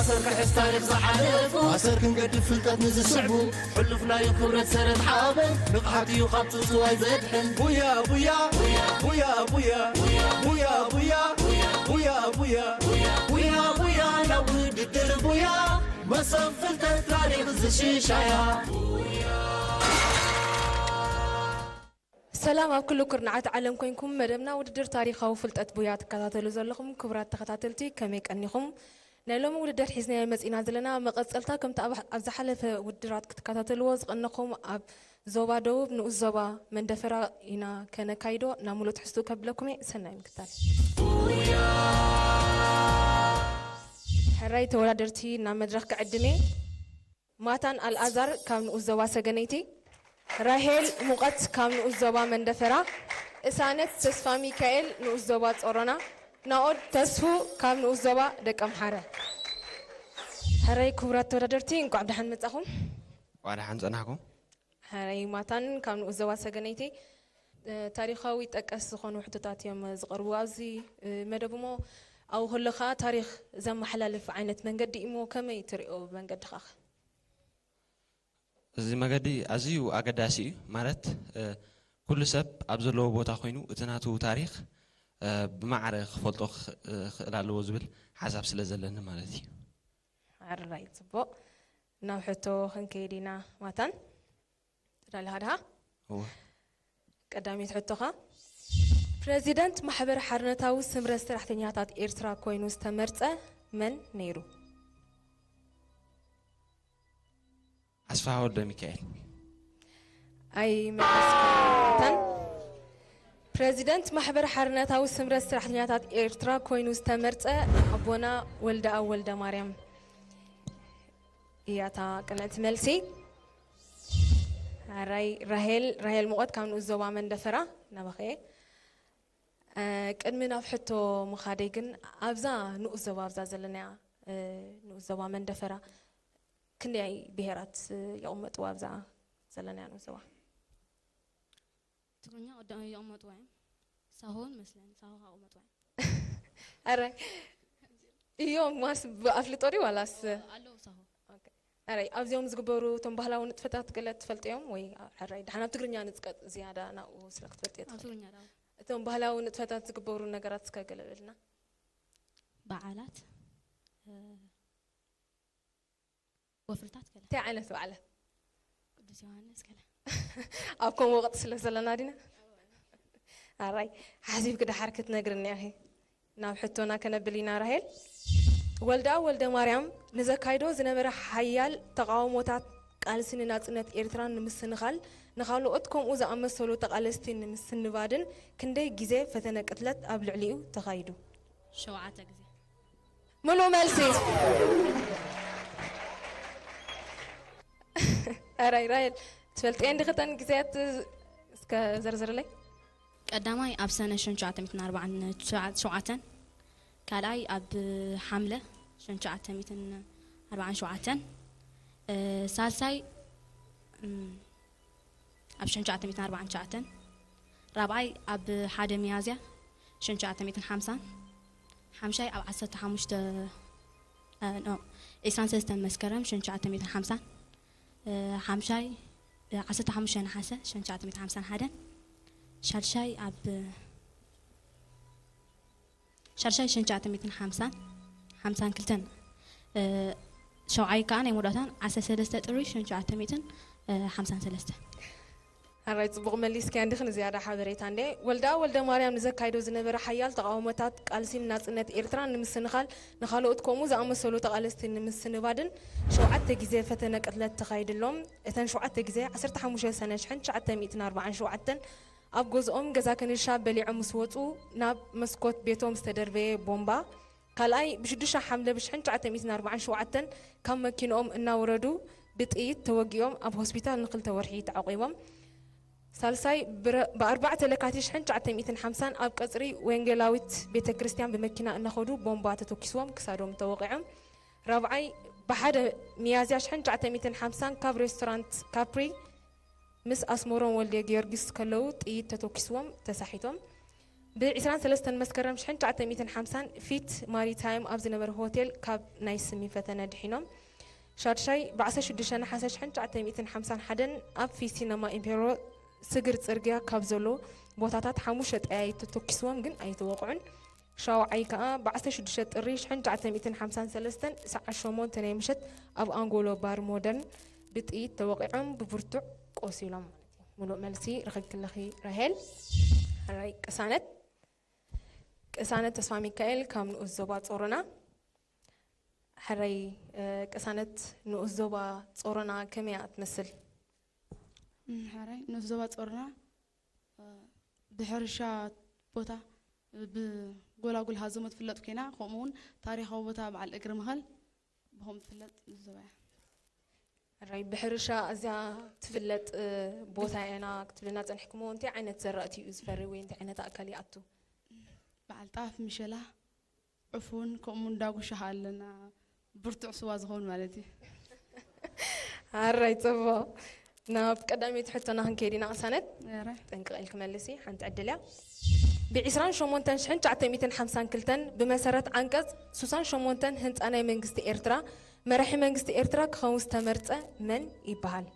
ኣሰር ክሕዝ ታሪኽ ዝሓለፉ፣ ኣሰር ክንገድፍ ፍልጠት ንዝስዕቡ፣ ሕሉፍ ናይ ክብረት ሰረት ሓበን፣ ንቕሓት እዩ ካብ ጽውጽዋይ ዘድሕን። ቡያ ቡያ ቡያ ቡያ ቡያ ቡያ ቡያ ቡያ ቡያ ቡያ ቡያ ናብ ውድድር ቡያ፣ መሶብ ፍልጠት ታሪኽ ዝሽሻያ። ሰላም ኣብ ኩሉ ኩርናዓት ዓለም ኮንኩም መደብና ውድድር ታሪኻዊ ፍልጠት ቡያ ትከታተሉ ዘለኹም ክቡራት ተኸታተልቲ፣ ከመይ ቀኒኹም? ናይ ሎሚ ውድድር ሒዝናዮ መጺና ዘለና መቐጸልታ፣ ከምቲ ኣብ፣ ኣብ ዝሓለፈ ውድድራት ክትከታተልዎ ዝቐነኹም፣ ኣብ ዞባ ደቡብ ንኡስ ዞባ መንደፈራ ኢና ከነካይዶ። ናብ ሙሉእ ትሕዝትኡ ከብለኩም እየ፣ ሰናይ ምክታል። ሕራይ ተወዳደርቲ ናብ መድረኽ ክዕድም እየ። ማታን ኣልኣዛር ካብ ንኡስ ዞባ ሰገነይቲ፣ ራሄል ሙቐት ካብ ንኡስ ዞባ መንደፈራ፣ እሳነት ተስፋ ሚካኤል ንኡስ ዞባ ጾሮና፣ ናኦድ ተስፉ ካብ ንኡስ ዞባ ደቀምሓረ። ሕራይ ክቡራት ተወዳደርቲ፣ እንቋዕ ብደሓን መጻኹም። እንቋዕ ደሓን ጸናሕኩም። ሕራይ ማታን ካብ ንኡስ ዞባ ሰገነይቲ፣ እ፣ ታሪኻዊ ጠቀስ ዝኾኑ ሕቶታት እዮም ዝቐርቡ ኣብዚ፣ እ፣ መደብ እሞ፣ ኣብኡ ከሎ ከኣ ታሪኽ ዘመሓላልፍ ዓይነት መንገዲ እዩ እሞ፣ ከመይ ትርእዮ ብመንገድኻ? እዚ መገዲ ኣዝዩ ኣገዳሲ እዩ። ማለት፣ እ፣ ኩሉ ሰብ ኣብ ዘለዎ ቦታ ኮይኑ እቲ ናቱ ታሪኽ፣ እ፣ ብማዕረ ክፈልጦ ክኽ-፣ እ፣ ክኽእል ኣለዎ ዝብል ሓሳብ ስለ ዘለኒ ማለት እዩ። ሕራይ፣ ጽቡቕ። ናብ ሕቶ ክንከይድ ኢና ማታን። ተዳሊኻ ድኻ? እወ። ቀዳመይቲ ሕቶኻ፣ ፕረዚደንት ማሕበር ሓርነታዊ ስምረት ሰራሕተኛታት ኤርትራ ኮይኑ ዝተመርጸ መን ነይሩ? ኣስፍሃ ወልደ ሚካኤል። ኣይመለስካን። ፕረዚደንት ማሕበር ሓርነታዊ ስምረት ሰራሕተኛታት ኤርትራ ኮይኑ ዝተመርጸ ኣቦና ወልደኣብ ወልደ ማርያም እያ እታ ቅንዕቲ መልሲ። ሕራይ ራሄል፣ ራሄል ሙቐት ካብ ንኡስ ዞባ መንደፈራ ናባኸ እየ። እ፣ ቅድሚ ናብ ሕቶ ምኻደይ ግን ኣብዛ ንኡስ ዞባ ኣብዛ ዘለናያ፣ እ፣ ንኡስ ዞባ መንደፈራ ክንደይ ብሄራት፣ እ፣ ይቕመጥዋ ኣብዛ ዘለናያ ንኡስ ዞባ? ትግርኛ ቅድም ይቕመጥዋ እዮም። ሳሆን መስለን፣ ሳሆ ካቕመጥዋ እዮም። ኣረ፣ እዮም ማስ ብኣፍልጦ ድዩ ዋላስ? ኣለዉ ሳሆ። ኦኬ። ኣረ፣ ኣብዚኦም ዝግበሩ እቶም ባህላዊ ንጥፈታት ገለ ትፈልጥዮም ወይ? ሕራይ፣ ደሓን ኣብ ትግርኛ ንጽቀጥ ዝያዳ ናብኡ ስለ ክትፈልጥዮ ኣብ ትኽእል። ትግርኛ ዳው። እቶም ባህላዊ ንጥፈታት ዝግበሩ ነገራት እስከ ገለ በልና። በዓላት፣ እ፣ ወፍርታት ገለ። እንታይ ዓይነት በዓላት? ቅዱስ ዮሃንስ ገለ። ኣብ ከምኡ ወቕቲ ስለ ዘለና ዲና? ኣራይ፣ ሓሲብኪ ደሓር ክትነግርኒ ኢኺ። ናብ ሕቶና ከነብል ኢና ራሄል። ወልደኣብ ወልደ ማርያም ንዘካይዶ ዝነበረ ሓያል ተቓውሞታት ቃልሲ ንናጽነት ኤርትራ ንምስንኻል ንኻልኦት ከምኡ ዝኣመሰሉ ተቓለስቲ ንምስንባድን ክንደይ ግዜ ፈተነ ቅትለት ኣብ ልዕሊኡ ተኻይዱ? ሸውዓተ ግዜ። ምሉእ መልሲ። ኣራይ ራሄል፣ ትፈልጥየን ዲኺ እተን ግዜያት እስከ ዘርዝርለይ? ቀዳማይ ኣብ ሰነ ሽሕን ትሽዓተ ሚእትን ኣርባዓን ሸውዓተን፣ ካልኣይ ኣብ ሓምለ ሽሕን ትሽዓተ ሚእትን ኣርባዓን ሸውዓተን፣ እ፣ ሳልሳይ፣ እም፣ ኣብ ሽሕን ትሽዓተ ሚእትን ኣርባዓን ትሽዓተን፣ ራብዓይ ኣብ ሓደ ሚያዝያ ሽሕን ትሽዓተ ሚእትን ሓምሳን፣ ሓምሻይ ኣብ ዓሰርተ ሓሙሽተ፣ እ፣ ኖ፣ ዕስራን ሰለስተን መስከረም ሽሕን ትሽዓተ ሚእትን ሓምሳን፣ እ፣ ሓምሻይ፣ እ፣ ዓሰርተ ሓሙሽተ ነሓሰ ሽሕን ትሽዓተ ሚእትን ሓምሳን ሓደን፣ ሻድሻይ ኣብ ሻድሻይ ሽሕን ትሽዓተ ሚእትን ሓምሳን፣ ሓምሳን ክልተን፣ እ፣ ሸውዓይ ከኣ ናይ መወዳእታን ዓሰርተ ሰለስተ ጥሪ ሽሕን ትሽዓተ ሚእትን ሓምሳን ሰለስተን። ኣራይ፣ ጽቡቕ መሊስኪ። እንዲኺ ንዝያዳ ሓበሬታ እንዴ፣ ወልደኣብ ወልደ ማርያም ንዘካይዶ ዝነበረ ሓያል ተቓውሞታት ቃልሲ ንናጽነት ኤርትራ ንምስንኻል ንኻልኦት ከምኡ ዝኣመሰሉ ተቓለስቲ ንምስንባድን ሸውዓተ ግዜ ፈተነ ቅትለት ተኻይድሎም። እተን ሸውዓተ ግዜ ዓሰርተ ሓሙሽተ ሰነ ሽሕን ትሽዓተ ሚእትን ኣርባዓን ሸውዓተን ኣብ ገዝኦም ገዛ ከንሻ በሊዖም ምስ ወጹ፣ ናብ መስኮት ቤቶም ዝተደርበየ ቦምባ፣ ካልኣይ ብሽዱሽተ ሓምለ ብሽሕን ትሽዓተ ሚእትን ኣርባዓን ሸውዓተን ካብ መኪንኦም እናወረዱ ብጥይት ተወጊኦም ኣብ ሆስፒታል ንክልተ ወርሒ ተዓቂቦም። ሳልሳይ ብረ-፣ ብኣርባዕተ ለካቲት ሽሕን ትሽዓተ ሚእትን ሓምሳን ኣብ ቀጽሪ ወንጌላዊት ቤተ ክርስቲያን ብመኪና እናኸዱ ቦምባ ተተኪስዎም ክሳዶም ተወቒዖም። ራብዓይ ብሓደ ሚያዝያ ሽሕን ትሽዓተ ሚእትን ሓምሳን ካብ ሬስቶራንት ካፕሪ ምስ ኣስመሮም ወልደ ጊዮርጊስ ከለዉ ጥይት ተተኪስዎም ተሳሒቶም። ብ23 መስከረም ሽሕን ትሽዓተ ሚእትን ሓምሳን ፊት ማሪታይም ኣብ ዝነበረ ሆቴል ካብ ናይ ስሚ ፈተነ ድሒኖም። ሻድሻይ ብ16 ነሓሰ ሽሕን ትሽዓተ ሚእትን ሓምሳን ሓደን ኣብ ፊት ሲነማ ኢምፔሮ ስግር ጽርግያ ካብ ዘሎ ቦታታት ሓሙሽተ ጠያይት ተተኩስዎም ግን ኣይተወቕዑን። ሻውዓይ ከኣ ብ16 ጥሪ ሽሕን ትሽዓተ ሚእትን ሓምሳን ሰለስተን ሰዓት ሸሞንተ ናይ ምሸት ኣብ ኣንጎሎ ባር ሞደርን ብጥይት ተወቒዖም ብብርቱዕ ቆሲሎም ማለት እዩ። ሙሉእ መልሲ ረኺብክለኺ ራሄል። ሕራይ ቅሳነት። ቅሳነት ተስፋ ሚካኤል ካብ ንኡስ ዞባ ጾሮና። ሕራይ፣ እ፣ ቅሳነት ንኡስ ዞባ ጾሮና ከመይ እያ ትመስል? እም፣ ሕራይ ንኡስ ዞባ ጾሮና፣ እ፣ ብሕርሻ ቦታ ብጎላጉል ሃዘሞ ትፍለጥ ኮይና፣ ከምኡ እውን ታሪኻዊ ቦታ በዓል እግሪ መኸል ብኸም ትፍለጥ ንኡስ ዞባ እያ። ሕራይ ብሕርሻ እዚያ ትፍለጥ፣ እ፣ ቦታ ኢና ክትብልና ጸኒሕኩሞ፣ እንታይ ዓይነት ዘራእቲ እዩ ዝፈሪ ወይ እንታይ ዓይነት ኣእካል ይኣቱ? በዓል ጣፍ፣ ምሸላ፣ ዕፉን፣ ከምኡ እውን ዳጉሻ ኣለና፣ ብርቱዕ ስዋ ዝኸውን ማለት እዩ። ሕራይ ጽቡቕ። ናብ ቀዳመይቲ ሕቶና ክንከይድ ኢና ቅሳነት። ሕራይ። ጥንቅቕ ኢልኪ መልሲ፣ ሓንቲ ዕድል እያ። ብ28 ሽሕን ትሽዓተ ሚእትን ሓምሳን ክልተን ብመሰረት ዓንቀጽ ሱሳን ሸሞንተን ህንጻ ናይ መንግስቲ ኤርትራ መራሒ መንግስቲ ኤርትራ ክኸውን ዝተመርጸ መን ይበሃል?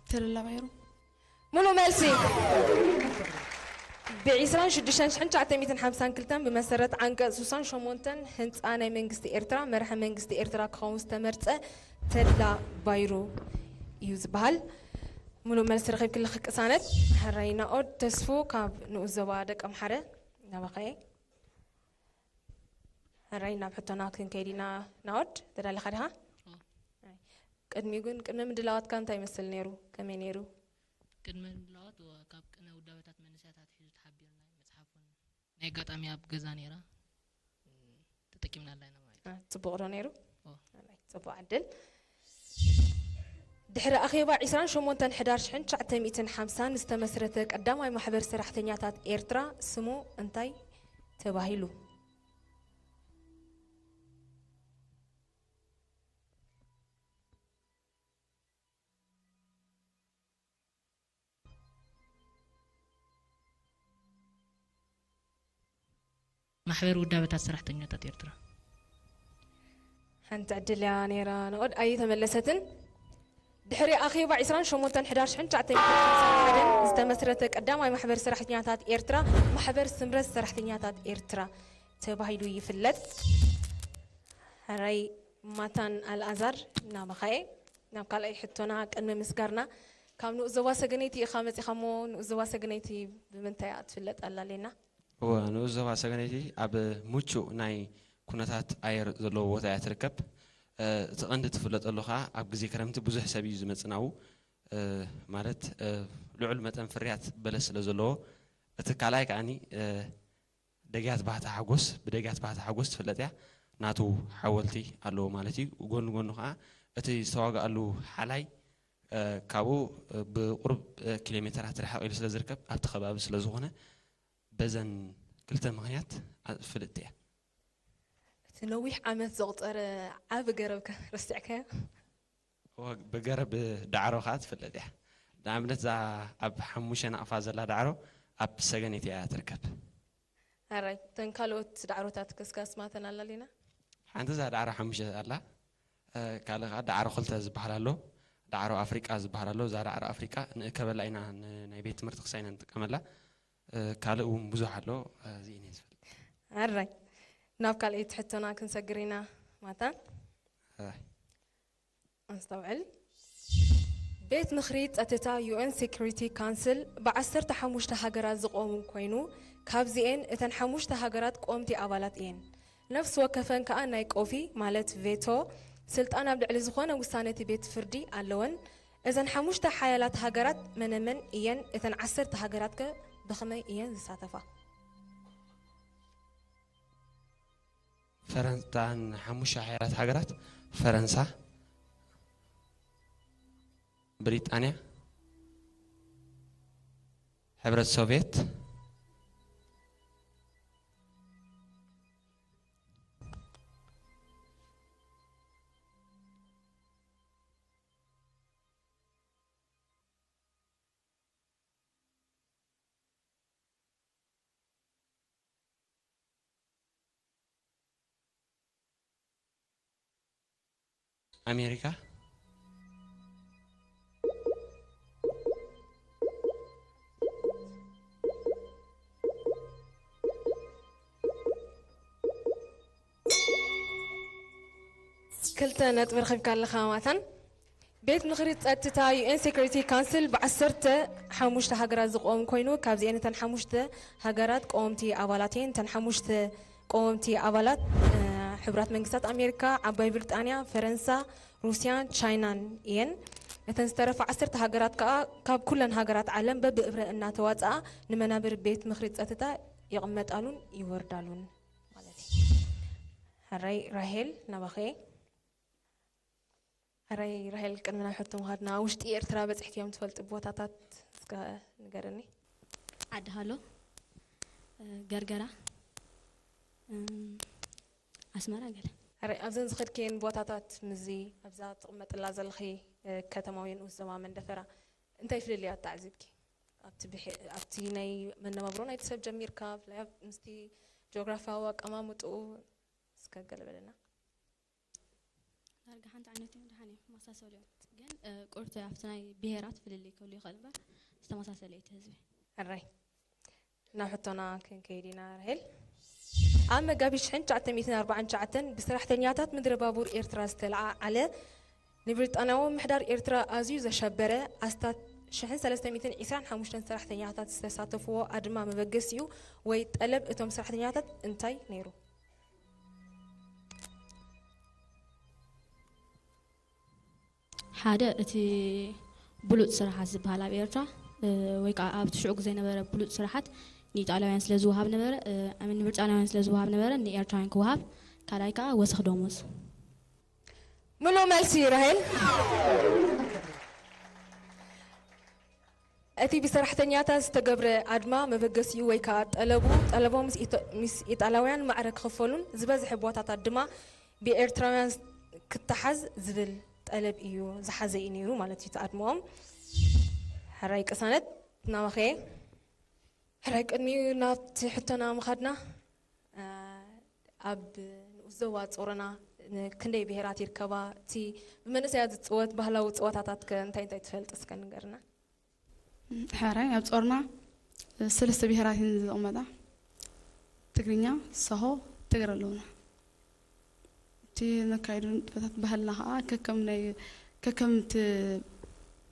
ተድላ ባይሩ። ሙሉእ መልሲ። ብ26 ሽሕን ትሽዓተ ሚእትን ሓምሳን ክልተን ብመሰረት ዓንቀጽ ሱሳን ሸሞንተን ህንጻ ናይ መንግስቲ ኤርትራ መራሒ መንግስቲ ኤርትራ ክኸውን ዝተመርጸ ተድላ ባይሩ እዩ ዝበሃል። ሙሉእ መልሲ ረኺብክለኺ ቅሳነት። ሕራይ ናኦድ ተስፉ ካብ ንኡስ ዞባ ደቀምሓረ ናባኸ። ሕራይ ናብ ሕቶና ክንከይድ ኢና። ናኦድ፣ ተዳሊኻ ዲኻ? ኣዎ። ሕራይ። ቅድሚኡ ግን፣ ቅድሚ ምድላዋትካ እንታይ ይመስል ነይሩ? ከመይ ነይሩ? ቅድሚ ምድላዋት፣ ወ-፣ ካብ ቅነ ውዳበታት መንእሰያት ኣትሒዙ ተሓቢርና እዩ። መጽሓፍ እውን ናይ ኣጋጣሚ ኣብ ገዛ ነይራ፣ እም፣ ተጠቂምናላ ኢና ማለት እዩ። አ፣ ጽቡቕ ዶ ነይሩ? ኣዎ። ሕራይ፣ ጽቡቕ ዕድል። ድሕሪ ኣኼባ ዕስራን ሸሞንተን ሕዳር ሽሕን ትሽዓተ ሚእትን ሓምሳን ዝተመስረተ ቀዳማይ ማሕበር ሰራሕተኛታት ኤርትራ ስሙ እንታይ ተባሂሉ? ማሕበር ውዳበታት ሰራሕተኛታት ኤርትራ። ሓንቲ ዕድል እያ ነይራ፣ ንኦድ ኣይተመለሰትን። ድሕሪ ኣኼባ ዕስራን ሸሞንተን ሕዳር ሽሕን ትሽዓተ ሚእትን ሓምሳን ሓደን ዝተመስረተ ቀዳማይ ማሕበር ሰራሕተኛታት ኤርትራ፣ ማሕበር ስምረት ሰራሕተኛታት ኤርትራ ተባሂሉ ይፍለጥ። ሕራይ ማታን ኣልኣዛር፣ ናባኻ እየ። ናብ ካልኣይ ሕቶና ቅድሚ ምስጋርና፣ ካብ ንኡስ ዞባ ሰገነይቲ ኢኻ መጺኻ እሞ፣ ንኡስ ዞባ ሰገነይቲ ብምንታይ እያ ትፍለጥ ኣላሌና? እወ፣ ንኡስ ዞባ ሰገነይቲ ኣብ ምቹእ ናይ ኩነታት ኣየር ዘለዎ ቦታ እያ ትርከብ። እ፣ እቲ ቀንዲ ትፍለጠሉ ኸኣ ኣብ ግዜ ክረምቲ ብዙሕ ሰብ እዩ ዝመጽእ ናብኡ። እ፣ ማለት፣ እ፣ ልዑል መጠን ፍርያት በለስ ስለ ዘለዎ፣ እቲ ካልኣይ ከኣኒ፣ እ፣ ደግያት ባህታ ሓጎስ፣ ብደግያት ባህታ ሓጎስ ትፍለጥ እያ። ናቱ ሓወልቲ ኣለዎ ማለት እዩ። ጎኒ ጎኑ ኸኣ እቲ ዝተዋግኣሉ ሓላይ፣ እ፣ ካብኡ፣ እ፣ ብቁሩብ፣ እ፣ ኪሎ ሜተራት ርሕቕ ኢሉ ስለ ዝርከብ፣ ኣብቲ ከባቢ ስለ ዝኾነ፣ በዘን ክልተ ምኽንያት፣ ኣ-፣ ፍልጥቲ እያ። እቲ ነዊሕ ዓመት ዘቑጸረ ዓቢ ገረብ ከ ረሲዕካዮ? እወ፣ ብገረብ ዳዕሮ ኸኣ ትፍለጥ እያ። ንኣብነት፣ እዛ ኣብ ሓሙሽተ ናቕፋ ዘላ ዳዕሮ ኣብ ሰገነይቲ እያ ትርከብ። ኣራይ፣ እተን ካልኦት ዳዕሮታት ከስካ ስማተን ኣላሊና? ሓንቲ እዛ ዳዕሮ ሓሙሽተ ኣላ። እ፣ ካልእ ኸኣ ዳዕሮ ክልተ ዝበሃል ኣሎ። ዳዕሮ ኣፍሪቃ ዝበሃል ኣሎ። እዛ ዳዕሮ ኣፍሪቃ ንእከበላ ኢና፣ ን-፣ ናይ ቤት ትምህርቲ ክሳይና ንጥቀመላ። እ፣ ካልእ እውን ብዙሕ ኣሎ። እ፣ እዚኤን እየ ዝፈልጥ። ኣራይ፣ ናብ ካልኣይቲ ሕቶና ክንሰግር ኢና ማታ። ኣራይ። ኣስተውዕል። ቤት ምኽሪ ጸጥታ ዩ ኤን ሴኩሪቲ ካውንስል ብ15 ሃገራት ዝቖሙ ኮይኑ፣ ካብዚኤን እተን ሓሙሽተ ሃገራት ቆምቲ ኣባላት እየን። ነፍሲ ወከፈን ከኣ ናይ ቆፊ፣ ማለት ቬቶ፣ ስልጣን ኣብ ልዕሊ ዝኾነ ውሳነ እቲ ቤት ፍርዲ ኣለወን። እዘን ሓሙሽተ ሓያላት ሃገራት መነመን እየን? እተን ዓሰርተ ሃገራት ከ ብኸመይ እየን ዝሳተፋ? ፈረንሳን ሓሙሽተ ሓያላት ሃገራት፣ ፈረንሳ፣ ብሪጣንያ፣ ሕብረት ሶቭየት፣ ኣሜሪካ። ክልተ ነጥቢ ረኺብካ ኣለኻ ማታን። ቤት ምኽሪ ጸጥታ ዩ ኤን ሴኩሪቲ ካውንስል ብዓሰርተ ሓሙሽተ ሃገራት ዝቆም ኮይኑ ካብዚአን እተን ሓሙሽተ ሃገራት ቀወምቲ ኣባላት እየን። እተን ሓሙሽተ ቀወምቲ ኣባላት ሕቡራት መንግስታት ኣሜሪካ፣ ዓባይ ብሪጣንያ፣ ፈረንሳ፣ ሩስያን ቻይናን እየን። እተን ዝተረፋ ዓሰርተ ሃገራት ከኣ ካብ ኩለን ሃገራት ዓለም በብእብረ እናተዋፅኣ ንመናብር ቤት ምኽሪ ጸጥታ ይቕመጣሉን ይወርዳሉን ማለት እዩ። ሕራይ ራሄል ናባኸ። ሕራይ ራሄል ቅድሚ ናብ ሕቶ ምኻድና ውሽጢ ኤርትራ በፂሕክዮም ትፈልጢ ቦታታት እስከ ንገርኒ። ዓዲ ሃሎ፣ ገርገራ፣ ኣስመራ ገለ። ሕራይ ኣብዘን ዝኸድክየን ቦታታት ምዚ ኣብዛ ትቕመጥላ ዘለኺ ከተማ ወይ ንኡስ ዞባ መንደፈራ እንታይ ፍልልያት ተዓዚብኪ? ኣብቲ ናይ መነባብሮ ናይቲ ሰብ ጀሚርካ ብፍላይ ምስቲ ጂኦግራፊያዊ ኣቀማምጥኡ እስከ ገለ በለና። ዳርጋ ሓንቲ ዓይነት እዮም፣ ደሓን እዮም፣ መሳሰሉ እዮም። ግን ቁርቶ ኣብቲ ናይ ብሄራት ፍልልይ ክህሉ ይኽእል እምበር ዝተመሳሰለ እዩ እቲ ህዝቢ። ሕራይ ናብ ሕቶና ክንከይድ ኢና ራሄል። ኣብ መጋቢት ሽሕን ትሽዓተ ሚእትን ኣርባዓን ትሽዓተን ብሰራሕተኛታት ምድሪ ባቡር ኤርትራ ዝተለዓዓለ ንብሪጣንያዊ ምምሕዳር ኤርትራ ኣዝዩ ዘሸበረ ኣስታት ሽሕን ሰለስተ ሚእትን ዕስራን ሓሙሽተን ሰራሕተኛታት ዝተሳተፍዎ ኣድማ መበገሲኡ ወይ ጠለብ እቶም ሰራሕተኛታት እንታይ ነይሩ? ሓደ እቲ ብሉፅ ስራሓት ዝበሃል ኣብ ኤርትራ ወይ ከዓ ኣብቲ ሽዑ ግዜ ነበረ ብሉፅ ስራሓት ንኢጣልያውያን ስለ ዝወሃብ ነበረ፣ ንብሪጣንያውያን ስለ ዝወሃብ ነበረ ንኤርትራውያን ክወሃብ፣ ካልኣይ ከዓ ወሰኽ ደሞዝ። ምሉእ መልሲ ራሄል። እቲ ብሰራሕተኛታት ዝተገብረ ኣድማ መበገሲኡ ወይ ከዓ ጠለቡ፣ ጠለቦም ምስ ኢጣልያውያን ማዕረ ክኽፈሉን ዝበዝሐ ቦታታት ድማ ብኤርትራውያን ክተሓዝ ዝብል ጠለብ እዩ ዝሓዘ እዩ ነይሩ ማለት እዩ ተኣድምኦም። ሕራይ ቅሳነት ናባኸ። ሕራይ ቅድሚኡ ናብቲ ሕቶና ምኻድና ኣብ ንኡስ ዞባ ጾሮና ክንደይ ብሄራት ይርከባ? እቲ ብመንእሰያት ዝፅወት ባህላዊ ፀወታታት ከ እንታይ እንታይ ትፈልጥ እስከ ንገርና። ሕራይ ኣብ ጾርና ሰለስተ ብሄራት እየን ዝቕመጣ፣ ትግርኛ፣ ሳሆ፣ ትግረ ኣለውና። እቲ ነካይዶ ንጥፈታት ባህልና ከዓ ከከም ናይ ከከም እቲ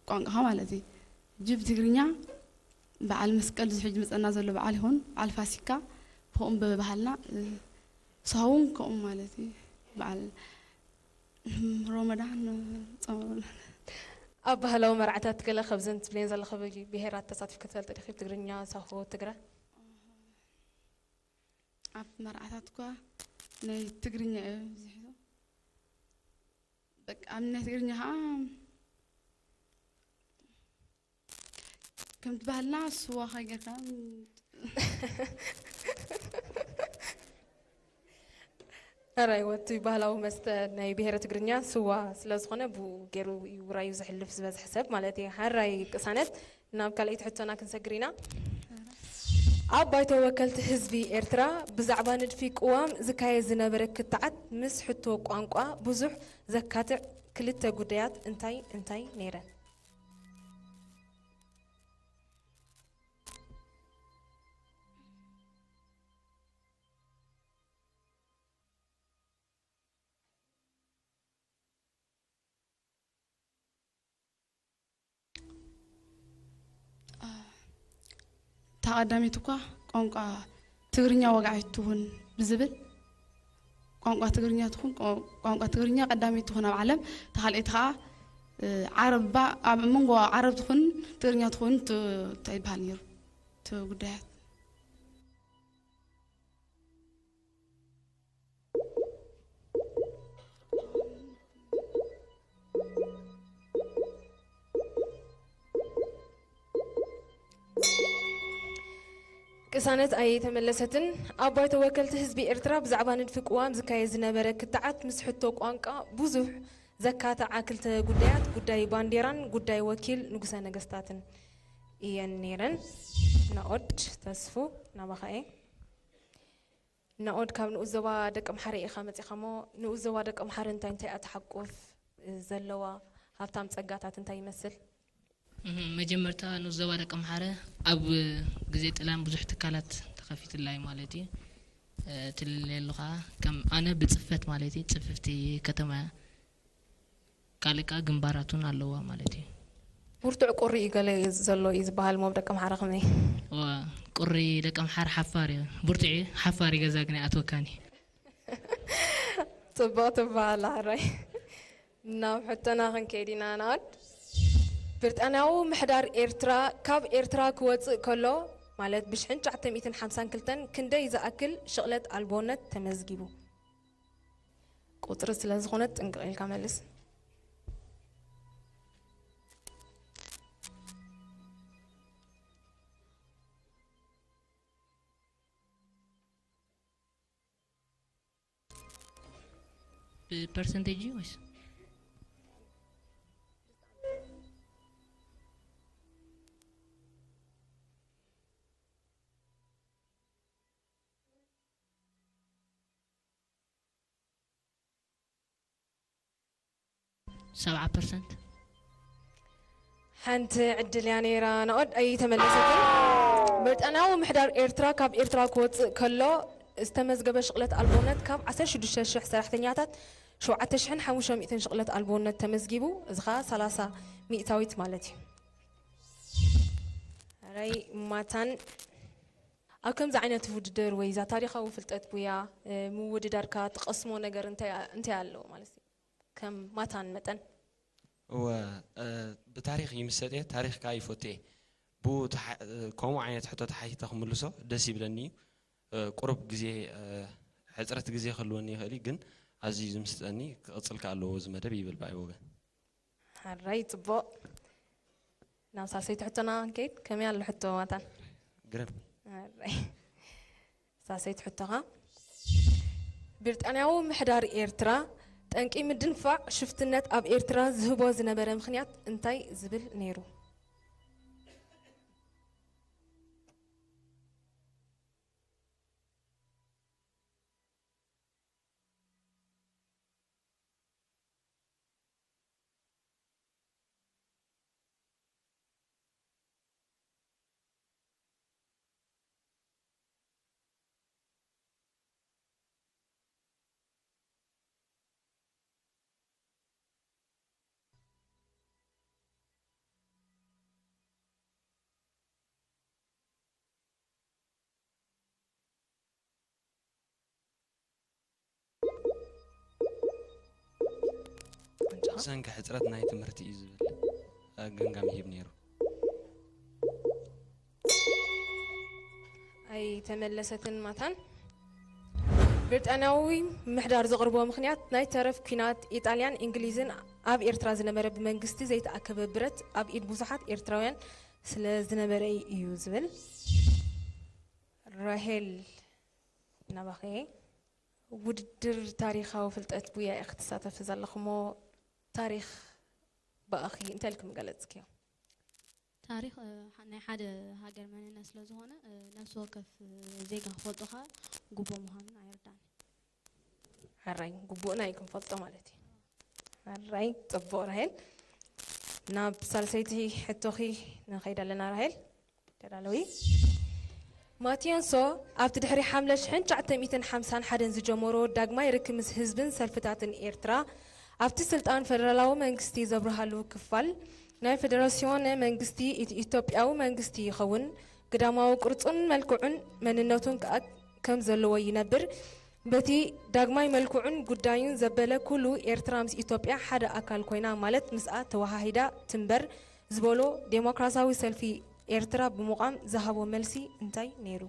ቋንቋኻ ማለት እዩ። ሕጂ ብትግርኛ በዓል መስቀል እዚ ሕጂ መፀና ዘሎ በዓል ይኹን በዓል ፋሲካ ብኸምኡ ብባህልና ሳሆ እውን ከምኡ ማለት እዩ። በዓል ሮመዳን ጸመሮና ኣብ ባህላዊ መርዓታት ገለ ካብዘን ትብልየን ዘለኺ ብሄራት ተሳቲፍኪ ትፈልጢ ዲኺ? ትግርኛ፣ ሳሆ፣ ትግረ? ኣብ መርዓታት እኳ ናይ ትግርኛ እየ ብዝሕ ኢሉ። በቃ ኣብ ናይ ትግርኛ ከዓ ከምቲ ባህልና ስዋ ከይገርካ ሕራይ ወቲ ባህላዊ መስተ ናይ ብሄረ ትግርኛ ስዋ ስለ ዝኾነ ብኡ ገይሩ እዩ ውራዩ ዘሕልፍ ዝበዝሐ ሰብ ማለት እዩ። ሕራይ ቅሳነት ናብ ካልኣይቲ ሕቶና ክንሰግር ኢና። ኣብ ባይቶ ወከልቲ ህዝቢ ኤርትራ ብዛዕባ ንድፊ ቅዋም ዝካየድ ዝነበረ ክትዓት ምስ ሕቶ ቋንቋ ብዙሕ ዘካትዕ ክልተ ጉዳያት እንታይ እንታይ ነይረን? እታ ቀዳመይቲ እኳ ቋንቋ ትግርኛ ወግዓዊት ትኹን ብዝብል ቋንቋ ትግርኛ ትኹን ቋንቋ ትግርኛ ቀዳመይቲ ትኹን ኣብ ዓለም፣ እታ ካልኣይቲ ከዓ ዓረብ ኣብ መንጎ ዓረብ ትኹን ትግርኛ ትኹን እንታይ ይበሃል ነይሩ እቲ ጉዳያት። ቅሳነት ኣይተመለሰትን። ኣብ ባይቶ ወከልቲ ህዝቢ ኤርትራ ብዛዕባ ንድፊ ቅዋም ዝካየድ ዝነበረ ክትዓት ምስ ሕቶ ቋንቋ ብዙሕ ዘካተዓ ክልተ ጉዳያት፣ ጉዳይ ባንዴራን ጉዳይ ወኪል ንጉሰ ነገስታትን እየን ነይረን። ናኦድ ተስፉ ናባኻ እየ። ናኦድ ካብ ንኡስ ዞባ ደቀምሓረ ኢኻ መጺኻ እሞ ንኡስ ዞባ ደቀምሓረ እንታይ እንታይ እያ ትሓቁፍ? ዘለዋ ሃብታም ጸጋታት እንታይ ይመስል? እህ፣ መጀመርታ ንዞባ ደቂ ኣምሓረ ኣብ ግዜ ጥላን ብዙሕ ትካላት ተኸፊትላ እዩ ማለት እዩ። እ፣ ትልለየሉ ከዓ ከም ኣነ ብፅፈት ማለት እዩ፣ ፅፍፍቲ ከተማ እያ። ካልእ ከዓ ግንባራት እውን ኣለዋ ማለት እዩ። ብርቱዕ ቁሪ እዩ ገለ እዩ ዘሎ እዩ ዝበሃል ሞብ ደቂ ኣምሓረ ከመይ? ዋ፣ ቁሪ ደቂ ኣምሓረ ሓፋር እዩ። ብርቱዕ እዩ፣ ሓፋር እዩ፣ ገዛ ግን ኣይኣትወካን እዩ። ጽቡቕ ትበሃል ሕራይ። ናብ ሕቶና ክንከይድ ኢና ናኦድ። ብሪጣንያዊ ምሕዳር ኤርትራ ካብ ኤርትራ ክወጽእ ከሎ ማለት ብሽሕን ትሽዓተ ሚእትን ሓምሳን ክልተን ክንደይ ዝኣክል ሽቕለት ኣልቦነት ተመዝጊቡ? ቁጽሪ ስለ ዝኾነ ጥንቅቕ ኢልካ መልስ። ብፐርሰንቴጅ እዩ ወይስ? ሰብዓ ፐርሰንት። ሓንቲ ዕድል እያ ነይራ ናኦድ ኣይተመለሰትን። ብሪጣንያዊ ምሕዳር ኤርትራ ካብ ኤርትራ ክወፅእ ከሎ ዝተመዝገበ ሽቕለት ኣልቦነት ካብ ዓሰርተ ሽዱሽተ ሽሕ ሰራሕተኛታት ሸውዓተ ሽሕን ሓሙሽተ ሚእትን ሽቕለት ኣልቦነት ተመዝጊቡ፣ እዚ ኸዓ ሰላሳ ሚእታዊት ማለት እዩ። ሕራይ ማታን ኣብ ከምዚ ዓይነት ውድድር ወይ እዛ ታሪኻዊ ፍልጠት ቡያ ምውድዳርካ ትቐስሞ ነገር እንታይ ኣለዎ ማለት እዩ? ከም ማታን መጠን። እወ፣ ብታሪኽ ይምሰጥ እየ፣ ታሪኽ ከዓ ይፈቱ እየ። ብኡ ከምኡ ዓይነት ሕቶ ተሓቲተ ክምልሶ ደስ ይብለኒ እዩ። ቁሩብ ግዜ ሕፅረት ግዜ ክህልወኒ ይኽእል እዩ፣ ግን ኣዝዩ ዝምስጠኒ ክቕፅል ከዓ ኣለዎ እዚ መደብ ይብል ብኣይ ወገን። ሕራይ ፅቡቕ። ናብ ሳልሰይቲ ሕቶና ክንከይድ ከመይ ኣሎ ሕቶ ማታን? ግርም። ሕራይ ሳልሰይቲ ሕቶኻ ብሪጣንያዊ ምሕዳር ኤርትራ ጠንቂ ምድንፋዕ ሽፍትነት ኣብ ኤርትራ ዝህቦ ዝነበረ ምኽንያት እንታይ ዝብል ነይሩ? ብሰንኪ ሕፅረት ናይ ትምህርቲ እዩ ዝብል ገምጋም ይህብ ነይሩ። ኣይተመለሰትን ማታን። ብሪጣንያዊ ምሕዳር ዘቕርቦ ምኽንያት ናይ ተረፍ ኲናት ኢጣልያን እንግሊዝን ኣብ ኤርትራ ዝነበረ ብመንግስቲ ዘይተኣከበ ብረት ኣብ ኢድ ብዙሓት ኤርትራውያን ስለ ዝነበረ እዩ ዝብል። ራሄል ናባኸ ውድድር ታሪኻዊ ፍልጠት ቡያ ኢኺ ትሳተፊ ዘለኽሞ ታሪኽ ብኣኺ እንታይ ኢልኩም ገለጽክዮ? ታሪኽ ናይ ሓደ ሃገር መንነት ስለ ዝኾነ ነፍሲ ወከፍ ዜጋ ክፈልጦ ከዓ ግቡእ ምዃኑን ኣይርዳን። ሕራይ ግቡእና እዩ ክንፈልጦ ማለት እዩ። ሕራይ ጽቡቕ ራሄል። ናብ ሳልሰይቲ ሕቶኺ ንኸይድ ኣለና ራሄል። ተዳለዊ። ማቲዮንሶ ኣብቲ ድሕሪ ሓምለ ሽሕን ትሽዓተ ሚእትን ሓምሳን ሓደን ዝጀመሮ ዳግማይ ርክብ ምስ ህዝብን ሰልፍታትን ኤርትራ ኣብቲ ስልጣን ፈደራላዊ መንግስቲ ዘብርሃሉ ክፋል ናይ ፈደረስዮን መንግስቲ ኢትዮጵያዊ መንግስቲ ይኸውን። ግዳማዊ ቅርጹን መልክዑን መንነቱን ከኣ ከም ዘለዎ ይነብር። በቲ ዳግማይ መልክዑን ጉዳዩን ዘበለ ኩሉ ኤርትራ ምስ ኢትዮጵያ ሓደ ኣካል ኮይና ማለት ምስኣ ተወሃሂዳ ትንበር ዝበሎ ዴሞክራሲያዊ ሰልፊ ኤርትራ ብምቋም ዝሃቦ መልሲ እንታይ ነይሩ?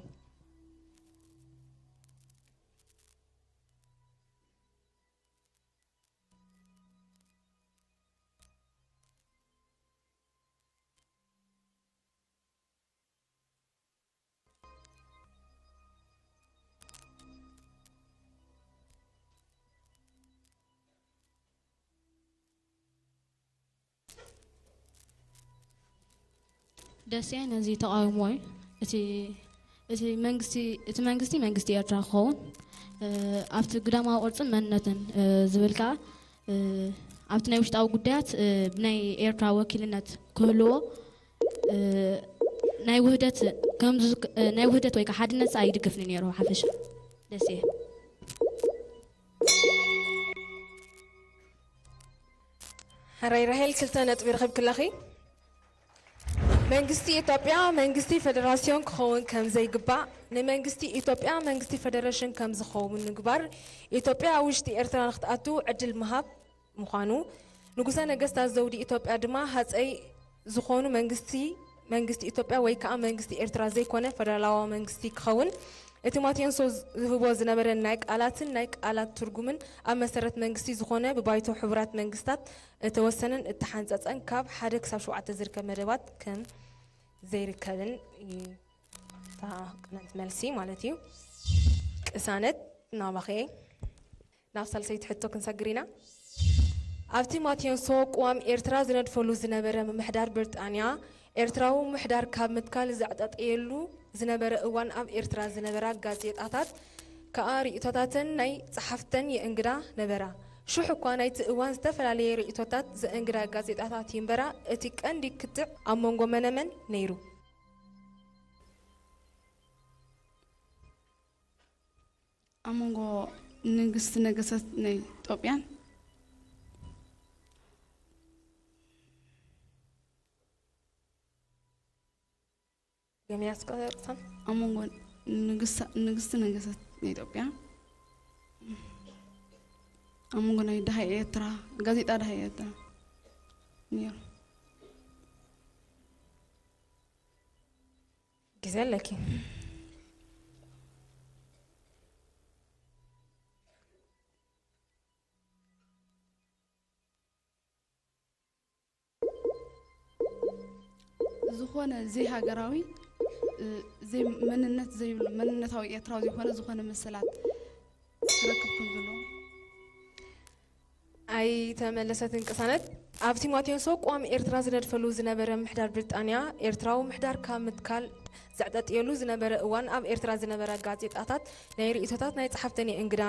ደሴ ነዚ ተቓውሞ እዩ። እቲ እቲ መንግስቲ እቲ መንግስቲ መንግስቲ ኤርትራ ክኸውን ኣብቲ ግዳማዊ ቅርጽን መንነትን ዝብል ከዓ ኣብቲ ናይ ውሽጣዊ ጉዳያት፣ እ፣ ብናይ ኤርትራ ወኪልነት ክህልዎ፣ እ፣ ናይ ውህደት፣ ከምዚ፣ እ፣ ናይ ውህደት ወይ ከዓ ሓድነት ኣይድግፍን ነይሩ ሓፈሻ። ደስ እየ። ሕራይ ራሄል፣ ክልተ ነጥቢ ረኺብክለኺ። መንግስቲ ኢትዮጵያ መንግስቲ ፌደራሲዮን ክኸውን ከም ዘይግባእ፣ ንመንግስቲ ኢትዮጵያ መንግስቲ ፌደሬሽን ከም ዝኸውን ምግባር፣ ኢትዮጵያ ኣብ ውሽጢ ኤርትራ ንክትኣቱ ዕድል ምሃብ ምዃኑ፣ ንጉሰ ነገስታት ዘውዲ ኢትዮጵያ ድማ ሃፀይ ዝኾኑ መንግስቲ፣ መንግስቲ ኢትዮጵያ ወይ ከዓ መንግስቲ ኤርትራ ዘይኮነ ፌደራላዊ መንግስቲ ክኸውን፣ እቲ ማቴንሶ ዝህቦ ዝነበረ ናይ ቃላትን ናይ ቃላት ትርጉምን ኣብ መሰረት መንግስቲ ዝኾነ ብባይቶ ሕቡራት መንግስታት እተወሰነን እተሓንጸጸን ካብ ሓደ ክሳብ ሸውዓተ ዝርከብ መደባት ከም ዘይርከብን እዩ። እታ ቅንዕቲ መልሲ ማለት እዩ። ቅሳነት ናባኸ። ናብ ሳልሰይቲ ሕቶ ክንሰግር ኢና። ኣብቲ ማቴንሶ ቅዋም ኤርትራ ዝነድፈሉ ዝነበረ ምምሕዳር ብሪጣንያ፣ ኤርትራዊ ምምሕዳር ካብ ምትካል ዘዕጠጠየሉ ዝነበረ እዋን ኣብ ኤርትራ ዝነበራ ጋዜጣታት ከኣ ርእይቶታተን ናይ ጸሓፍተን የእንግዳ ነበራ። ሽሕ እኳ ናይቲ እዋን ዝተፈላለየ ርእይቶታት ዘእንግዳ ጋዜጣታት ይንበራ፣ እቲ ቀንዲ ክትዕ ኣብ መንጎ መነመን ነይሩ? ኣብ መንጎ ንግስቲ ነገሰት ናይ ኢትዮጵያን ገምያስ ቆርጻን ኣብ መንጎ ንግስቲ፣ ንግስቲ ነገሰት ናይ ኢትዮጵያ፣ ኣብ መንጎ ናይ ደሃይ ኤርትራ፣ ጋዜጣ ደሃይ ኤርትራ ነይሩ። ግዜ ኣለኪ። ዝኾነ ዘይሃገራዊ፣ እ፣ ዘይ-፣ መንነት ዘይብሉ፣ መንነታዊ ኤርትራዊ ዘይኮነ ዝኾነ መሰላት ክረክብ ከም ዘለዎ። ኣይተመለሰትን ቅሳነት። ኣብቲ ማቴንሶ ቅዋም ኤርትራ ዝነድፈሉ ዝነበረ ምሕዳር ብሪጣንያ፣ ኤርትራዊ ምሕዳር ካብ ምትካል ዘዕጠጥየሉ ዝነበረ እዋን ኣብ ኤርትራ ዝነበራ ጋዜጣታት ናይ ርእይቶታት ናይ ጸሓፍተን የእንግዳ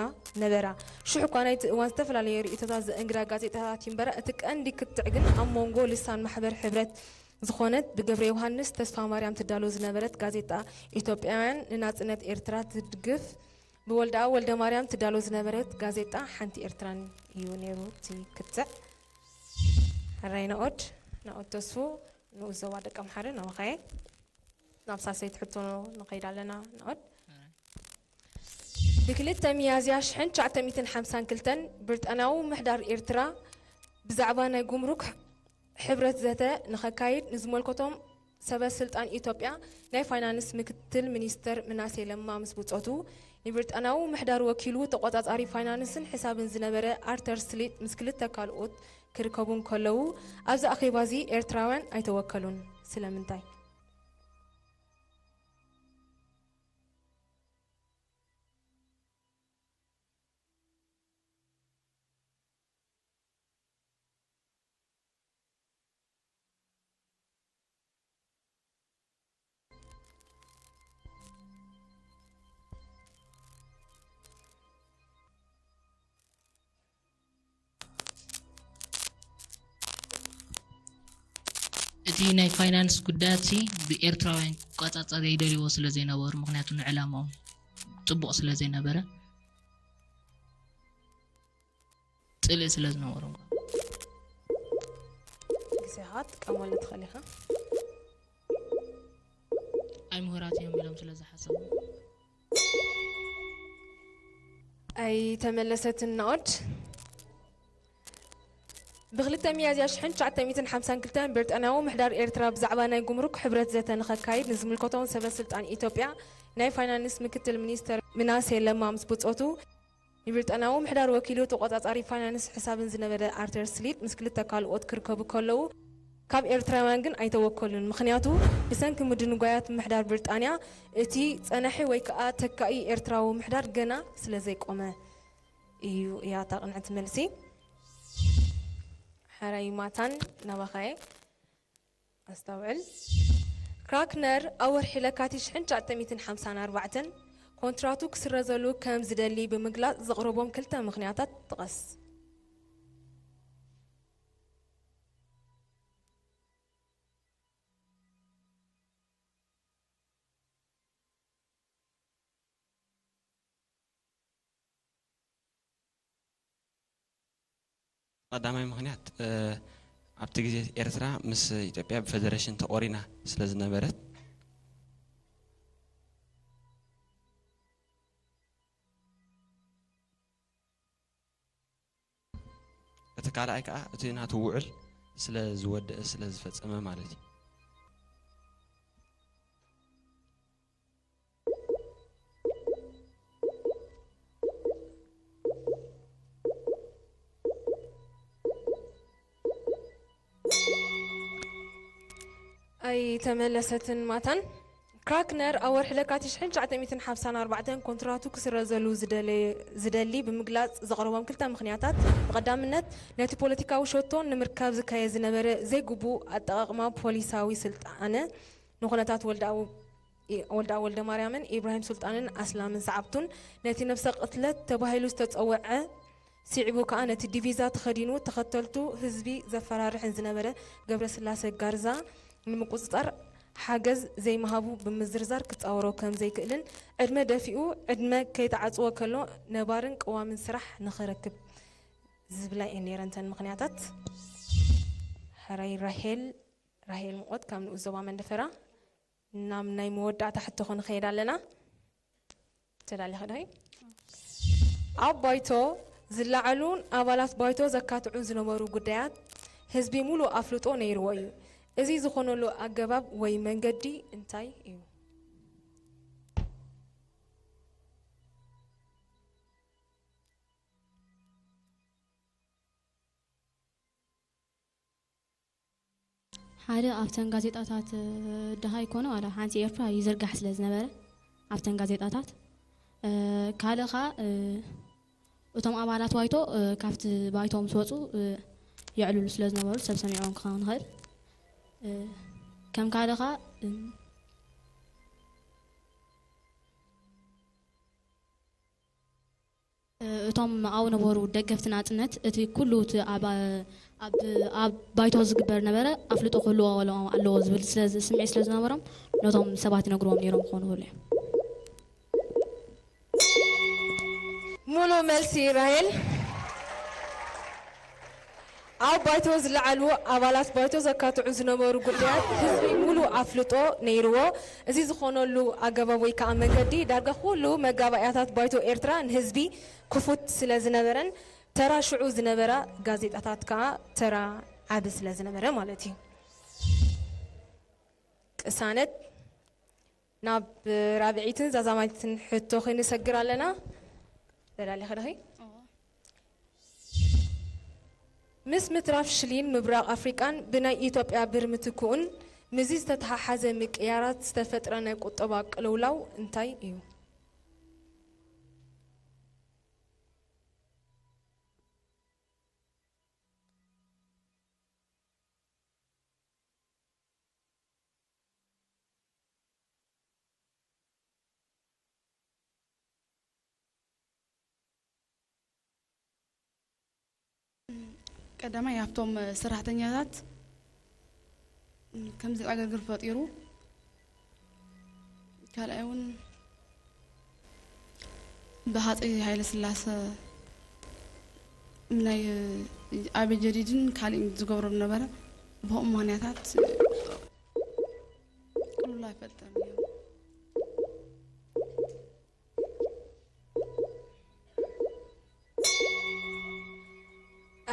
ነበራ። ሽሕ እኳ ናይቲ እዋን ዝተፈላለየ ርእይቶታት ዘእንግዳ ጋዜጣታት ይንበራ፣ እቲ ቀንዲ ክትዕ ግን ኣብ መንጎ ልሳን ማሕበር ሕብረት ዝኾነት ብገብረ ዮሃንስ ተስፋማርያም ትዳሎ ዝነበረት ጋዜጣ ኢትዮጵያውያን ንናጽነት ኤርትራ ትድግፍ ብወልደኣብ ወልደማርያም ትዳሎ ዝነበረት ጋዜጣ ሓንቲ ኤርትራን እዩ ነይሩ እቲ ክትዕ። ሕራይ ናኦድ፣ ናኦድ ተስፉ፣ ንኡስ ዞባ ደቀምሓረ፣ ናባኻየ። ናብ ሳልሰይቲ ሕቶ ንኸይድ ኣለና፣ ናኦድ። ብክልተ ሚያዝያ ሽሕን ትሽዓተ ሚእትን ሓምሳን ክልተን ብሪጣንያዊ ምሕዳር ኤርትራ ብዛዕባ ናይ ጉምሩክ ሕብረት ዘተ ንኸካይድ ንዝመልከቶም ሰበ ስልጣን ኢትዮጵያ ናይ ፋይናንስ ምክትል ሚኒስተር ምናሴ ለማ ምስ ብጾቱ፣ ንብሪጣንያዊ ምሕዳር ወኪሉ ተቖጻጻሪ ፋይናንስን ሕሳብን ዝነበረ ኣርተር ስሊት ምስ ክልተ ካልኦት ክርከቡ እንከለዉ፣ ኣብዚ ኣኼባ እዚ ኤርትራውያን ኣይተወከሉን። ስለምንታይ? እቲ ናይ ፋይናንስ ጉዳያት ሲ ብኤርትራውያን ክቋጻጸር ይደልይዎ ስለ ዘይነበሩ፣ ምኽንያቱ ንዕላማኦም ጽቡቕ ስለ ዘይነበረ፣ ጽልኢ ስለ ዝነበሮም። ግዜኻ ትጥቀመሉ ትኽእል ኢኻ። ኣይምሁራት እዮም ኢሎም ስለ ዝሓሰቡ። ኣይተመለሰትን ናኦድ። ብክልተ ሚያዝያ ሽሕን ትሽዓተ ሚእትን ሓምሳን ክልተን ብሪጣንያዊ ምሕዳር ኤርትራ ብዛዕባ ናይ ጉምሩክ ሕብረት ዘተ ንኸካይድ ንዝምልከቶም ሰበ ስልጣን ኢትዮጵያ ናይ ፋይናንስ ምክትል ሚኒስተር ምናሴ ለማ ምስ ብጾቱ ንብሪጣንያዊ ምሕዳር ወኪሉ ተቖጻጻሪ ፋይናንስ ሕሳብን ዝነበረ ኣርተር ስሊት ምስ ክልተ ካልኦት ክርከቡ ከለዉ ካብ ኤርትራውያን ግን ኣይተወከሉን። ምኽንያቱ ብሰንኪ ምድንጓያት ምሕዳር ብሪጣንያ እቲ ጸናሒ ወይ ከኣ ተካኢ ኤርትራዊ ምሕዳር ገና ስለ ዘይቆመ እዩ እያ እታ ቅንዕቲ መልሲ። ሕራይ ማታን ናባኻየ ኣስተውዕል። ክራክነር ኣብ ወርሒ ለካቲት ሽሕን ትሽዓተ ሚእትን ሓምሳን ኣርባዕተን ኮንትራቱ ክስረዘሉ ከም ዝደሊ ብምግላጽ ዘቕረቦም ክልተ ምኽንያታት ጥቐስ። ቀዳማይ ምኽንያት፣ እ፣ ኣብቲ ግዜ ኤርትራ ምስ ኢትዮጵያ ብፈደረሽን ተቖሪና ስለ ዝነበረት፣ እቲ ካልኣይ ከኣ እቲ ናቱ ውዕል ስለ ዝወደአ፣ ስለ ዝፈጸመ ማለት እዩ። ኣይተመለሰትን ማታን። ክራክነር ኣብ ወርሒ ለካቲት ሽሕን ትሽዓተ ሚእትን ሓምሳን ኣርባዕተን ኮንትራቱ ክስረዘሉ ዝደለ-፣ ዝደሊ ብምግላጽ ዘቕረቦም ክልተ ምኽንያታት፣ ብቐዳምነት ነቲ ፖለቲካዊ ሸቶ ንምርካብ ዝካየድ ዝነበረ ዘይግቡእ ኣጠቓቕማ ፖሊሳዊ ስልጣነ ንኹነታት ወልደኣብ፣ ወልደኣብ ወልደማርያምን ኢብራሂም ሱልጣንን ኣስላምን ሰዓብቱን ነቲ ነብሰ ቅትለት ተባሂሉ ዝተጸውዐ ስዒቡ ከኣ ነቲ ዲቪዛ ተኸዲኑ ተኸተልቱ ህዝቢ ዘፈራርሕን ዝነበረ ገብረስላሰ ጋርዛ ንምቁጽጻር ሓገዝ ዘይምሃቡ ብምዝርዛር ክጻወሮ ከም ዘይክእልን ዕድመ ደፊኡ ዕድመ ከይተዓጽወ ከሎ ነባርን ቅዋምን ስራሕ ንኽረክብ ዝብላ እየን ነይረን እተን ምኽንያታት። ሕራይ ራሄል፣ ራሄል ምቆት ካብ ንኡስ ዞባ መንደፈራ። ናብ ናይ መወዳእታ ሕቶ ክንኸይድ ኣለና። ተዳሊኺ ዶ? ኣብ ባይቶ ዝለዓሉን ኣባላት ባይቶ ዘካትዑ ዝነበሩ ጉዳያት ህዝቢ ሙሉእ ኣፍልጦ ነይርዎ እዩ። እዚ ዝኾነሉ ኣገባብ ወይ መንገዲ እንታይ እዩ? ሓደ ኣብተን ጋዜጣታት፣ እ፣ ድኻ ይኮነ ዋላ ሓንቲ ኤርትራ ይዝርጋሕ ስለ ዝነበረ ኣብተን ጋዜጣታት፣ እ፣ ካልእ ኸኣ፣ እ፣ እቶም ኣባላት ባይቶ፣ እ፣ ካብቲ ባይቶ ምስ ወጹ፣ እ፣ የዕልሉ ስለ ዝነበሩ ሰብ ሰሚዕዎም ክኸውን ይኽእል። እ፣ ከም ካልእ ኸኣ፣ እ፣ እቶም ኣብኡ ነበሩ ደገፍቲ ናጽነት፣ እቲ ኩሉ እቲ ኣብ፣ ኣብ፣ ኣብ ባይቶ ዝግበር ነበረ ኣፍልጦ ክህልዎ ኣለዎ ዝብል ስለ ዝ-፣ ስምዒት ስለ ዝነበሮም፣ ነቶም ሰባት ይነግርዎም ነይሮም ክኾኑ ይኽእሉ እዮም። ሙሉእ መልሲ ራሄል። ኣብ ባይቶ ዝለዓሉ ኣባላት ባይቶ ዘካትዑ ዝነበሩ ጉዳያት ህዝቢ ሙሉእ ኣፍልጦ ነይርዎ። እዚ ዝኾነሉ ኣገባብ ወይ ከዓ መንገዲ ዳርጋ ኩሉ መጋባእያታት ባይቶ ኤርትራ ንህዝቢ ክፉት ስለ ዝነበረን ተራ ሽዑ ዝነበራ ጋዜጣታት ከዓ ተራ ዓቢ ስለ ዝነበረ ማለት እዩ። ቅሳነት ናብ ራብዒትን ዛዛማይትን ሕቶ ክንሰግር ኣለና። ተዳሊኺ ዲኺ? ምስ ምትራፍ ሽሊን ምብራቕ ኣፍሪቃን ብናይ ኢትዮጵያ ብር ምትክኡን ምስዚ ዝተተሓሓዘ ምቅያራት ዝተፈጥረ ናይ ቁጠባ ቅልውላው እንታይ እዩ? ቀዳማይ ኣብቶም ሰራሕተኛታት ከምዚ ዕግርግር ፈጢሩ፣ ካልኣይ እውን ብሃፀይ ሃይለስላሰ ናይ ኣበይ ጀዲድን ካሊእን ዝገብሮ ነበረ። ብኸምኡ ምኽንያታት ቅሉል ኣይፈልጠን እየ።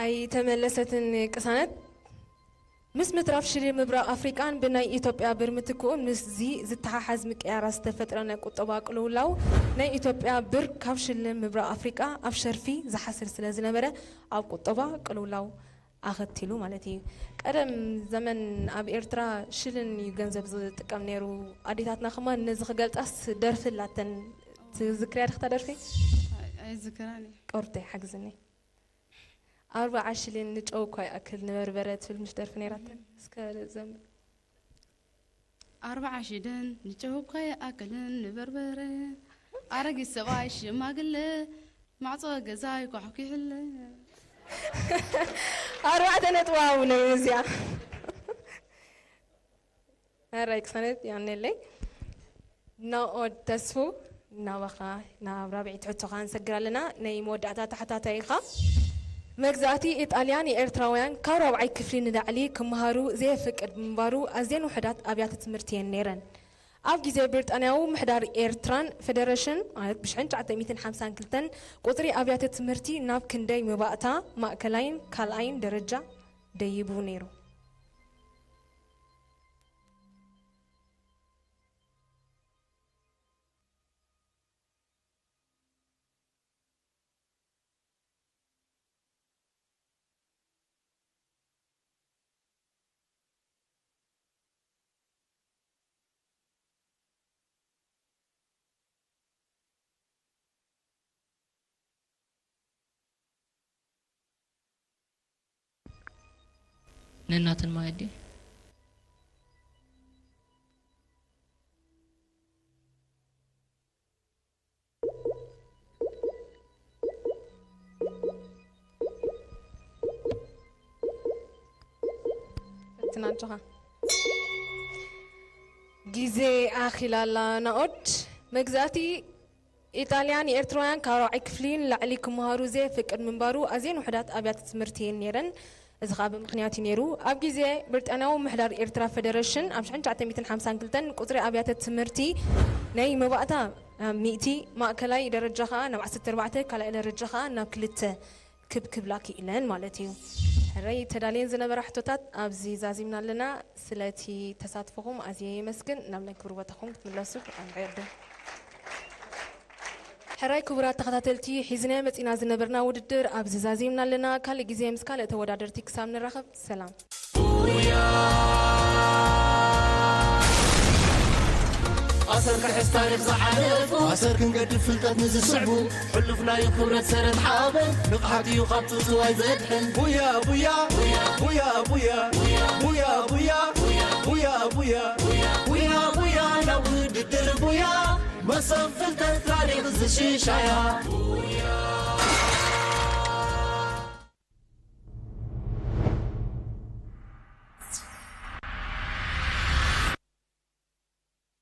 ኣይተመለሰትን ቅሳነት። ምስ ምትራፍ ሽሊ ምብራቕ ኣፍሪቃን ብናይ ኢትዮጵያ ብር ምትክኡ ምስዚ ዝተሓሓዝ ምቅያራት ዝተፈጥረ ናይ ቁጠባ ቅልውላው ናይ ኢትዮጵያ ብር ካብ ሽሊ ምብራቕ ኣፍሪቃ ኣብ ሸርፊ ዝሓስር ስለ ዝነበረ ኣብ ቁጠባ ቅልውላው ኣኸቲሉ ማለት እዩ። ቀደም ዘመን ኣብ ኤርትራ ሽልን እዩ ገንዘብ ዝጥቀም ነይሩ። ኣዴታትና ከማን ነዚ ክገልጻስ ደርፊ ኣላተን። ትዝክርያ ዲኺ እታ ደርፊ? ኣይዝክራን እየ። ቆርተይ ሓግዝኒ። ኣርብዓ ሽሊን ንጨው እኳ ይኣክል ንበርበረ ትብል ምሽ ደርፊ ነይራተን። እስከ ዘም ኣርብዓ ሽደን ንጨው እኳ ይኣክልን ንበርበረ ኣረጊት ሰብኣይ ሽማግለ ማዕጾ ገዛ ይኳሕኩሕለ። ኣርባዕተ ነጥቢ ዋው ነይ እዚኣ። ኣራይ ቅሳነት ያኔለይ ናኦድ ተስፉ ናባኻ ናብ ራብዒት ሕቶኻ ንሰግር ኣለና። ናይ መወዳእታ ተሓታታይ ኢኻ። መግዛእቲ ኢጣልያ ንኤርትራውያን ካብ ራብዓይ ክፍሊ ንላዕሊ ክመሃሩ ዘየፍቅድ ብምንባሩ ኣዝየን ውሑዳት ኣብያተ ትምህርቲ እየን ነይረን። ኣብ ግዜ ብሪጣንያዊ ምሕዳር ኤርትራን ፈደረሽን ማለት ብሽሕን ትሽዓተ ሚእትን ሓምሳን ክልተን ቁጽሪ ኣብያተ ትምህርቲ ናብ ክንደይ መባእታ ማእከላይን ካልኣይን ደረጃ ደይቡ ነይሩ? ነናተን መኣዲ። ፈትና ኣጆኻ። ግዜ ኣኺላላ ናኦድ። መግዛእቲ ኢጣልያ ንኤርትራውያን ካብ ራብዓይ ክፍሊ ንላዕሊ ክመሃሩ ዘየፍቅድ ምንባሩ ኣዝየን ውሑዳት ኣብያተ ትምህርቲ እየን ነይረን። እዚ ኸኣ ብምኽንያት እዩ ነይሩ። ኣብ ግዜ ብሪጣንያዊ ምሕዳር ኤርትራ ፈደረሽን ኣብ ሽሕን ትሽዓተ ሚእትን ሓምሳን ክልተን ቁጽሪ ኣብያተ ትምህርቲ ናይ መባእታ ናብ ሚእቲ፣ ማእከላይ ደረጃ ኸኣ ናብ ዓሰርተ ኣርባዕተ፣ ካልኣይ ደረጃ ኸኣ ናብ ክልተ ክብ ክብላ ክኢለን ማለት እዩ። ሕራይ ተዳልየን ዝነበራ ሕቶታት ኣብዚ ዛዚምና ኣለና። ስለቲ ተሳትፎኹም ኣዝየ የመስግን። ናብ ናይ ክብሪ ቦታኹም ክትምለሱ ይዕድም። ሕራይ ክቡራት ተኸታተልቲ፣ ሒዝናዮ መጺና ዝነበርና ውድድር ኣብዚ ዛዚምና ኣለና። ካልእ ግዜ ምስ ካልእ ተወዳደርቲ ክሳብ ንራኸብ፣ ሰላም። ኣሰር ክሕዝ ታሪኽ ዝሓለፉ፣ ኣሰር ክንገድፍ ፍልጠት ንዝስዕቡ፣ ሕሉፍ ናዩ ክብረት ሰረት ሓበን፣ ንቕሓት እዩ ካብ ጽውጽዋይ ዘድሕን። ቡያ ቡያ ቡያ ቡያ ቡያ ቡያ ቡያ ቡያ ቡያ ቡያ ቡያ ናብ ውድድር ቡያ፣ መሰብ ፍልጠት ታሪኽ ዝሽሻያ። ቡያ